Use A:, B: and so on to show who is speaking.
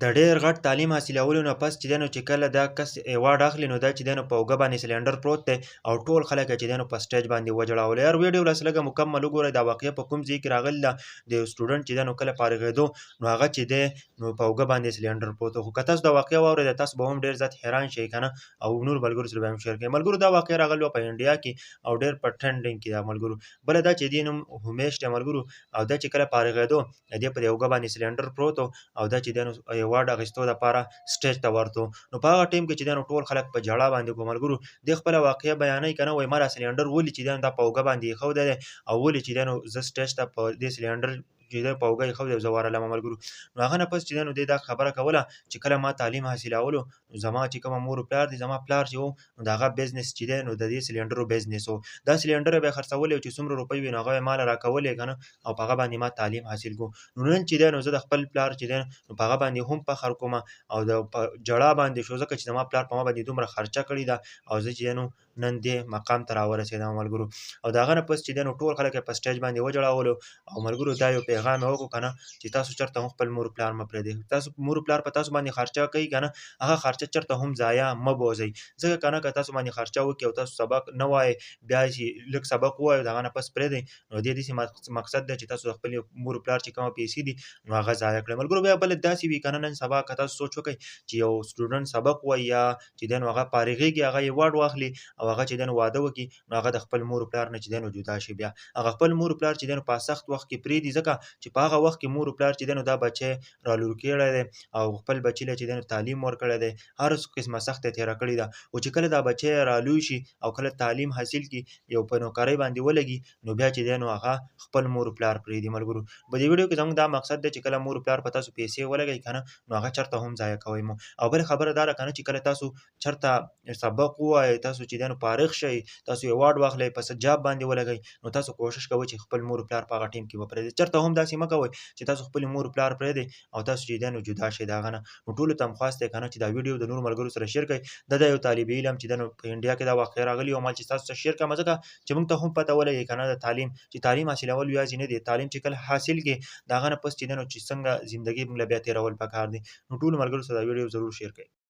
A: د ډېر غټ تعلیم حاصلولو نه پس چې دی نو چې کله دا کس ایوارډ اخلي نو دا چې دی نو په اوږه باندې سلنډر پروت دی او ټول خلک چې دی نو په سټیج باندې وجړاول. یار ویډیو له لږه مکمل وګورئ، دا واقعه په کوم ځای کې راغلې ده. د یو سټوډنټ چې دی نو کله فارغېدو نو هغه چې دی نو په اوږه باندې سلنډر پروت و. خو که تاسو دا واقعه واورئ تاسو به هم ډېر زیات حیران شئ که نه، او نور ملګرو سره به هم شیر کړئ. ملګرو دا واقعه راغلې وه په انډیا کې او ډېر په ټرینډینګ کې ده ملګرو. بله دا چې دې نوم همیش دی ملګرو، او دا چې کله فارغېدو د دې په اوږه باندې سلنډر پروت و او دا چې دی نو ایوارډ اخیستو دپاره سټیج ته ورتو. نو په هغه ټایم کې چې دی نو ټول خلک په ژړا باندې کو ملګرو. دې خپله واقعه بیانوي که نه، وایي ما دا سلنډر ولې چې دی نو دا په اوږه باندې ایښودی دی او ولې چې دی نو زه سټیج ته په دې سلنډر چې دی په اوږه ایښودی زه ورغلم ملګرو. نو هغه نه پس چې دی نو دې دا خبره کوله چې کله ما تعلیم حاصلولو نو زما چې کومه مور و پلار دی، زما پلار چې و نو د هغه بزنس چې دی نو د دې سلنډرو بزنس و، دا سلنډر به یې خرڅولی او چې څومره روپۍ وي نو هغه یې ماله راکولې که نه، او په هغه باندې ما تعلیم حاصل کړو. نو نن چې دی نو زه د خپل پلار چې دی نو په هغه باندې هم فخر کوم او د په ژړا باندې شو، ځکه چې زما پلار په ما باندې دومره خرچه کړې ده او زه چې دی نو نن دې مقام ته راورسېدم ملګرو. او د هغه نه پس چې دی نو ټول خلک یې په سټیج باندې وژړولو او ملګرو دا یو پیغام یې وکړو که نه چې تاسو چېرته هم خپل مور پلار مه پرېږدئ. تاسو مور پلار په تاسو باندې خرچه کوي که نه، هغه خرچه چېرته هم ضایع مه بوځئ، ځکه که نه که تاسو باندې خرچه وکړي او تاسو سبق نه وایئ بیا چې لږ سبق ووایئ د هغه نه پس پرېږدئ، نو دې داسې مقصد دی چې تاسو د خپلې مور پلار چې کومه پیسې دي نو هغه ضایع کړئ ملګرو. بیا بله داسې وي که نه، نن سبا که تاسو سوچ وکړئ چې یو سټوډنټ سبق وایي یا چې دی نو هغه فارغېږي، هغه ایوارډ واخلي او هغه چې دی نو واده وکړي نو هغه د خپل مور پلار نه چې دی نو جدا شي، بیا هغه خپل مور پلار چې دی نو په سخت وخت کې پرېږدي، ځکه چې په هغه وخت کې مور پلار چې دی نو دا بچی رالور کړی دی او خپل بچی له چې دی نو تعلیم ورکړی دی، هر قسمه سخته یې تېره کړې ده. خو چې کله دا بچی رالوی شي او کله تعلیم حاصل کړي یو په نوکرۍ باندې ولګي نو بیا چې دی نو هغه خپل مور پلار پرېږدي ملګرو. په دې ویډیو کې زموږ دا مقصد دی چې کله مور پلار په تاسو پیسې ولګوي که نه نو هغه چېرته هم ضایع کوئ مو. او بله خبره دا ده که نه چې کله تاسو چېرته سبق ووایئ، تاسو چې دی نو فارغ شئ، تاسو ایوارډ واخلئ، په څه جاب باندې ولګئ، نو تاسو کوشش کوئ چې خپل مور پلار په هغه ټیم کې وپرېږدئ. چېرته هم داسې مه کوئ چې تاسو خپل مور پلار پرېږدئ او تاسو چې دی نو جدا شئ د هغه نه. نو ټولو ته هم خواست دی که نه چې دا ویډیو د نورو ملګرو سره شیر کړئ. دا د یو طالب علم چې دی نو په انډیا کې دا واقعه راغلي او مال چې تاسو سره شیر کړم، ځکه چې موږ ته هم پته ولګي که نه د تعلیم چې تعلیم حاصلول یوازې نه دی، تعلیم چې کله حاصل کړي د هغه نه پس چې دی نو چې څنګه زندګي موږ له بیا تېرول پکار دي. نو ټولو ملګرو سره دا ویډیو ضرور شیر کړئ.